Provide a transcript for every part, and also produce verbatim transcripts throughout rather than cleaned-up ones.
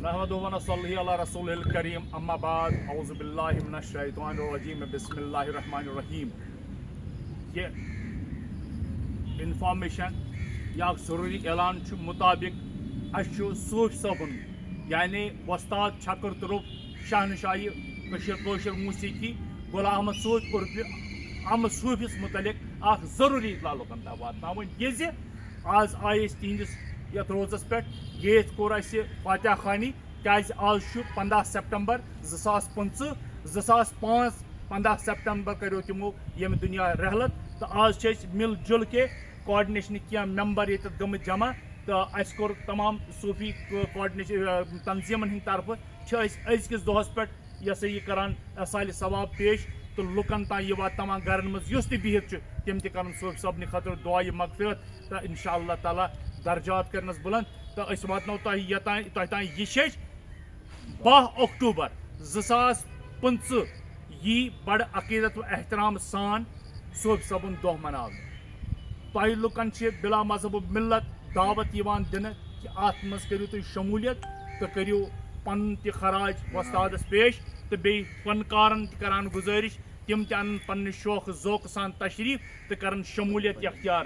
احمد و صلی اللہ رسول الکریم، اما بعد، اعوذ باللہ من الشیطان الرجیم، بسم اللہ الرحمن الرحیم۔ یہ انفارمیشن یا اکھ ضروری اعلان چھُ مطابق، اسہِ چھُ صوفی صٲبُن، یعنی وۄستاد چھکر ترُپ، شہنشاہی کٔشیٖر کٲشِر موسیقی، غلام احمد صوفی عرفِ احمد صوفیس متعلق اکھ ضروری اطلاع لُکن تام واتناوٕنۍ، یہِ زِ آز آیہِ أسۍ تِہنٛدِس یتھ روزس پٮ۪ٹھ، ییٚتہِ کوٚر اسہِ فاتحہ خوانی، کیازِ آز چھُ پنٛداہ سپٹمبر زٕ ساس پٕنٛژٕہ، زٕ ساس پانٛژھ، پنٛداہ سپٹمبر کریو تِمو ییٚمہِ دُنیا رحلت، تہٕ آز چھِ أسۍ مِل جُل کے کوآرڈِنیشنٕکۍ کینٛہہ ممبر ییٚتٮ۪تھ گٔمٕتۍ جمع، تہٕ اسہِ کوٚر تمام صوفی کو-، کوآرڈِنیشن، آ، تنظیمن ہٕنٛدِ طرفہٕ چھِ أسۍ أزکِس دۄہس پٮ۪ٹھ یہِ ہسا یہِ کران، آ، سالِ ثواب پیش، تہٕ لُکن تام یہِ واتناوان، گرن منٛز یُس تہِ بِہِتھ چھُ، تِم تہِ کرن صوفی صٲبنہِ خٲطرٕ دُعا، یہِ مغفرت، تہٕ انشاءاللہ تعالیٰ درجات کرنس بلند۔ تہٕ أسۍ واتناوو تۄہہِ یوٚتام، تۄہہِ تام یہِ چھِ أسۍ باہ اکتوبر زٕ ساس پٕنٛژٕہ یی بڑٕ عقیدت و احترام سان صوفی صٲبُن دۄہ مناونہٕ۔ تۄہہِ لُکن چھِ بلا مذہب و ملت دعوت یِوان دِنہٕ کہِ اتھ منٛز کٔرِو تُہۍ شموٗلیت تہٕ کٔرِو پنُن تہِ خراج وۄستادس پیش، تہٕ بیٚیہِ فنکارن تہِ کران گُزٲرِش، تِم تہِ انن پننہِ شوق ذوقہٕ سان تشریف تہٕ کرن شموٗلیت اختیار،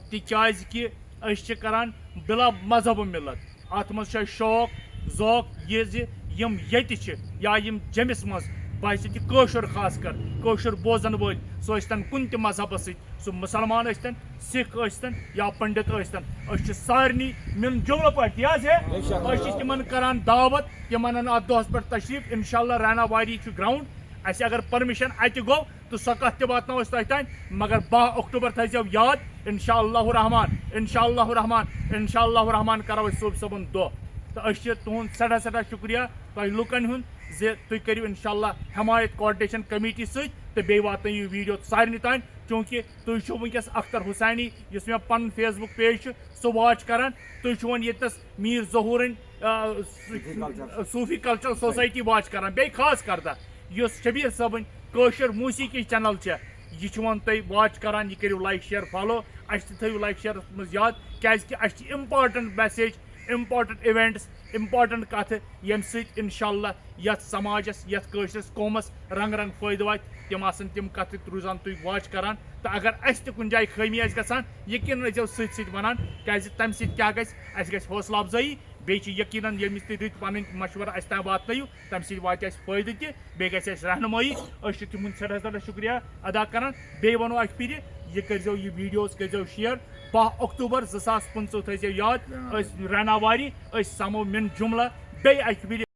تِکیازِ کہِ أسۍ چھِ کران بلا مذہب و ملت۔ اتھ منٛز چھُ اَسہِ شوق ذوق یہِ زِ یِم ییٚتہِ چھِ یا یِم جیٚمِس منٛز، بحیثیت کٲشُر خاص کر، کٲشُر بوزن وٲلۍ، سُہ ٲسۍتن کُنہِ تہِ مذہبس سۭتۍ، سُہ مُسلمان ٲسۍتن، سِکھ ٲسۍتن یا پنڈت ٲسۍتن، أسۍ چھِ سارنٕے مِل جُملہٕ پٲٹھۍ، تی حظ ہے؟ أسۍ چھِ تِمن کران دعوت، تِم انن اتھ دۄہس پٮ۪ٹھ تشریف۔ انشاءاللہ رہنا واری چھُ گراؤنڈ، اسہِ اگر پرمِشن اتہِ گوٚو، تہٕ سۄ کتھ تہِ واتناوو أسۍ تۄہہِ تام، مگر باہ اکتوبر تھٲیزیو یاد، انشاءاللہ الرحمن، انشاءاللہ الرحمن، انشاءاللہ الرحمن کرو أسۍ صوفی صٲبُن دۄہ۔ تہٕ أسۍ چھِ تُہُنٛد سٮ۪ٹھاہ سٮ۪ٹھاہ شُکریہ تۄہہِ لُکن ہُنٛد زِ تُہۍ کٔرِو انشاءاللہ حمایت کوآرڈِنیشن کمیٹی سۭتۍ تہٕ بیٚیہِ واتنٲیِو ویٖڈیو سارنٕے تام، چوٗنٛکہِ تُہۍ چھِو وٕنکیٚس اختر حسینی، یُس مےٚ پنُن فیس بُک پیج چھُ، سُہ واچ کران، تُہۍ چھِو وۄنۍ ییٚتنَس میٖر ظہوٗرٕنۍ، آ، صوٗفی کلچر۔ صوٗفی کلچر سوسایٹی واچ کران، بیٚیہِ خاص کر تہٕ یُس شبیٖر صٲبٕنۍ کٲشِر موسیقی چینل چھےٚ، یہِ چھُ وۄنۍ تُہۍ واچ کران، یہِ کٔرِو لایک شیئر فالو، اَسہِ تہِ تھٲیِو لایک شیئرس منٛز یاد، کیازِ کہِ اَسہِ چھِ important message, important events, important کتھٕ، ییٚمہِ سۭتۍ انشاءاللہ یتھ سماجس، یتھ کٲشرِس قومس رنگ رنگ فٲیدٕ واتہِ، تِم آسن تِم کتھٕ تہِ روزان تُہۍ واچ کران۔ تہٕ اگر اَسہِ تہِ کُنہِ جایہِ خٲمی آسہِ گژھان، یقیناً ٲسۍزیو سۭتۍ سۭتۍ ونان، کیازِ تمہِ سۭتۍ کیاہ گژھِ؟ اَسہِ گژھِ حوصلہٕ افزٲیی، بیٚیہِ چھِ یقیناً ییٚمِس تہِ رٕتۍ پنٕنۍ مشورٕ اَسہِ تام واتنٲیِو، تَمہِ سۭتۍ واتہِ اَسہِ فٲیدٕ تہِ، بیٚیہِ گژھِ اَسہِ رہنمٲیی۔ أسۍ چھِ تِہُنٛد سٮ۪ٹھاہ سٮ۪ٹھاہ شُکریہ ادا کران۔ بیٚیہِ وَنو اَکہِ پھِرِ، یہِ کٔرۍزیو، یہِ ویٖڈیوز کٔرۍزیو شِیَر۔ باہ اکتوبر زٕ ساس پٕنٛژٕہ تھٲیزیو یاد، أسۍ رہنا واری، أسۍ سَمو مِن جُملہٕ بیٚیہِ اَکہِ پھِرِ۔